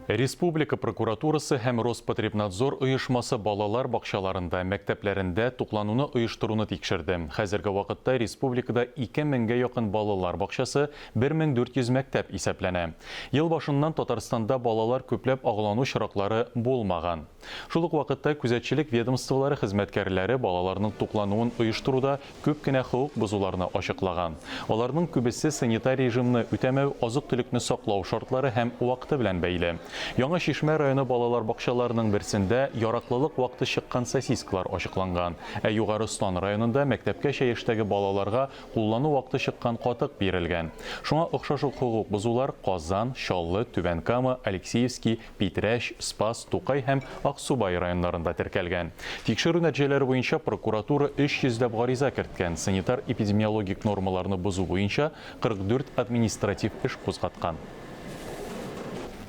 Республика прокуратурасы һәм Роспотребнадзор оешмасы балалар бакчаларында, мәктәпләрендә туклануны оештыруны тикшерде. Хәзерге вакытта республикада 2 меңгә якын балалар бакчасы, 1400 мәктәп исәпләнә. Ел башыннан Татарстанда балалар күпләп агулану очраклары булмаган. Шул ук вакытта күзәтчелек ведомстволары хезмәткәрләре балаларның туклануын оештыруда күп кенә хокук бозуларны ачыклаган. Аларның күбесе санитар режимны үтәмәү, азык-төлекне саклау шартлары һәм вакыты белән бәйле. Яңа Чишмә районы балалар бакчаларының берсендә яраклылык вакыты чыккан сосискалар ачыкланган. Ә Югары Ослан районында мәктәпкәчә яшьтәге балаларга куллану вакыты чыккан катык бирелгән. Шуңа охшаш ук хокук бозулар Казан, Чаллы, Түбән Кама, Алексеевский, Питрәч, Спас, Тукай һәм Аксубай районнарында теркәлгән. Тикшерү нәтиҗәләре буенча прокуратура 300 ләп гариза керткән, санитар-эпидемиологик нормаларны бозу буенча 44 административ эш кузгаткан.